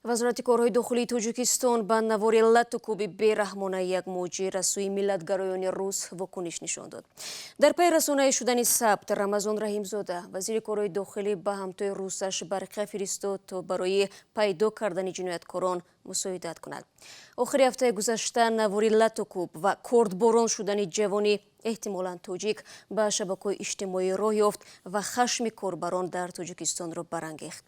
Вазорати корҳои дохилии Тоҷикистон ба навори латукуби бераҳмонаи як муҳоҷир аз сӯи миллатгароёни рус вокуниш нишон дод. Дар пайи расонаӣ шудани сабт, Рамазон Раҳимзода, вазири корҳои дохилӣ, ба ҳамтои русаш барқа фиристод, то барои пайдо кардани ҷинояткорон мусоидат кунад. Охири ҳафтаи гузашта навори латукуб ва кордборон шудани ҷавони эҳтимолан тоҷик ба шабакаҳои иҷтимоӣ роҳ ёфт ва хашми корбарон дар Тоҷикистонро барангехт.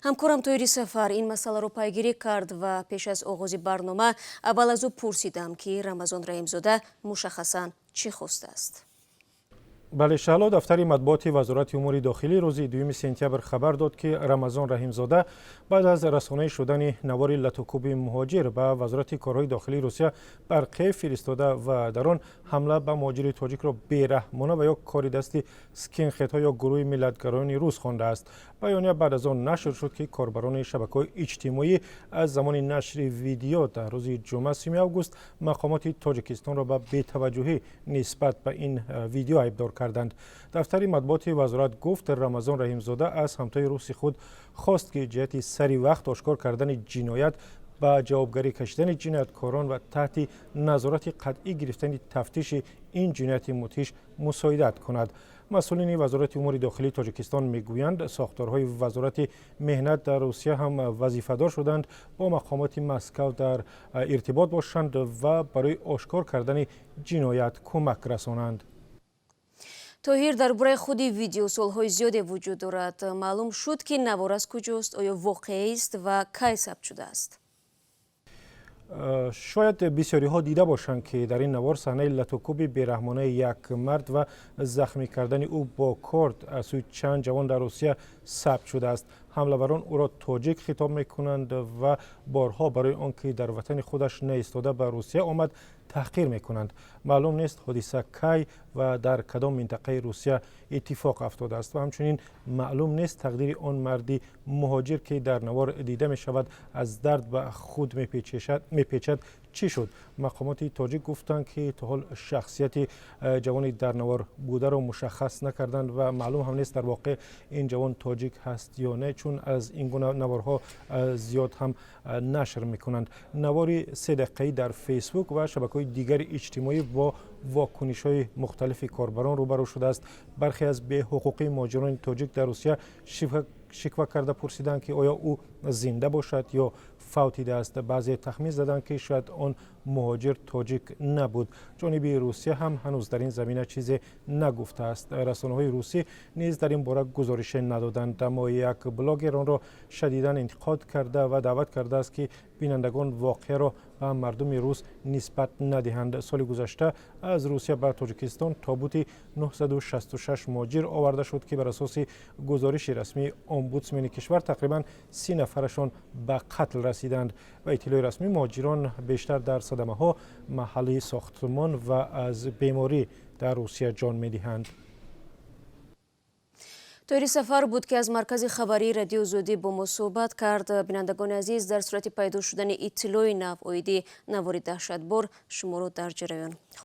Ҳамкорам Тоҳири Сафар ин масъаларо пайгирӣ кард ва пеш аз оғози барнома аввал аз ӯ пурсидам, ки Рамазон Раҳимзода мушаххасан чӣ хостааст. Бале, Шаҳло, дафтари матбуоти Вазорати умури дохилӣ рӯзи 2 сентябр хабар дод, ки Рамазон Раҳимзода баъд аз расонаӣ шудани навори латукуби муҳоҷир ба Вазорати корҳои дохилии Русия барқе фиристода ва дар он ҳамла ба муҳоҷири тоҷикро бераҳмона ва ё кори дасти скинхедҳо ё гурӯҳи миллатгароёни рус хондааст. Баёния баъд аз он нашр шуд, ки корбарони шабакаҳои иҷтимоӣ аз замони нашри видео дар рӯзи ҷумъа, 3 август, мақомоти Тоҷикистонро ба бетаваҷҷӯҳӣ нисбат ба ин видео айбдор карданд. Дафтари матбуоти вазорат гуфт, Рамазон Раҳимзода аз ҳамтои руси худ хост, ки ҷиҳати сари вақт ошкор кардани ҷиноят, ба ҷавобгарӣ кашидани ҷинояткорон ва таҳти назорати қатъӣ гирифтани тафтиши ин ҷинояти мудҳиш мусоидат кунад. Масъулини Вазорати умури дохилии Тоҷикистон мегӯянд, сохторҳои Вазорати меҳнат дар Русия ҳам вазифадор шуданд бо мақомоти Москав дар иртибот бошанд ва барои ошкор кардани ҷиноят кӯмак расонанд. Тоҳир, дар бораи худи видео суолҳои зиёде вуҷуд дорад. Маълум шуд, ки навор аз куҷост? Оё воқеист ва кай сабт шудааст? Шояд бисёриҳо дида бошанд, ки дар ин навор саҳнаи латукуби бераҳмонаи як мард ва захмӣ кардани ӯ бо корд аз сӯи чанд ҷавон дар Русия сабт шудааст. Ҳамлаварон ӯро тоҷик хитоб мекунанд ва борҳо барои он ки дар ватани худаш наистода ба Русия омад, таҳқир мекунанд. Маълум нест, ҳодиса кай ва дар кадом минтақаи Русия иттифоқ афтодааст ва ҳамчунин маълум нест, тақдири он марди муҳоҷир, ки дар навор дида мешавад, аз дард ба худ мепечад, чӣ шуд. Мақомоти тоҷик гуфтанд, ки то ҳол шахсияти ҷавони дар навор бударо мушаххас накарданд ва маълум ҳам нест, дар воқеъ ин ҷавон тоҷик ҳаст ё не, чун аз ин гуна наворҳо зиёд ҳам нашр мекунанд. Навори 3 дақиқаӣ дар Фейсбук ва шабакаҳои дигари иҷтимоӣ бо вокунишҳои мухталифи корбарон рӯбарӯ шудааст. Бархе аз беҳуқуқии муҳоҷирони тоҷик дар Русия шиква карда, пурсиданд, ки оё ӯ зинда бошад ё фавтидааст. Баъзе тахмин заданд, ки шояд он муҳоҷир тоҷик набуд. Ҷониби Русия ҳам ҳанӯз дар ин замина чизе нагуфтааст. Расонаҳои русӣ низ дар ин бора гузорише надоданд, аммо як блогер онро шадидан интиқод карда ва даъват кардааст, ки бинандагон воқеаро ба мардуми рус нисбат надиҳанд. Соли гузашта аз Русия ба Тоҷикистон тобути 966 муҳоҷир оварда шуд, ки бар асоси гузориши расмии омбудсмени кишвар тақрибан 30 нафарашон ба қатл расиданд. Ба иттилои расмӣ, муҳоҷирон бештар дар садамаҳо, маҳалли сохтмон ва аз беморӣ дар Русия ҷон медиҳанд. Тоҳири Сафар буд, ки аз маркази хабарии Радиои Озодӣ бо мо суҳбат кард. Бинандагони азиз, дар сурати пайдо шудани иттилои нав оиди навори даҳшатбор, шуморо дар ҷараён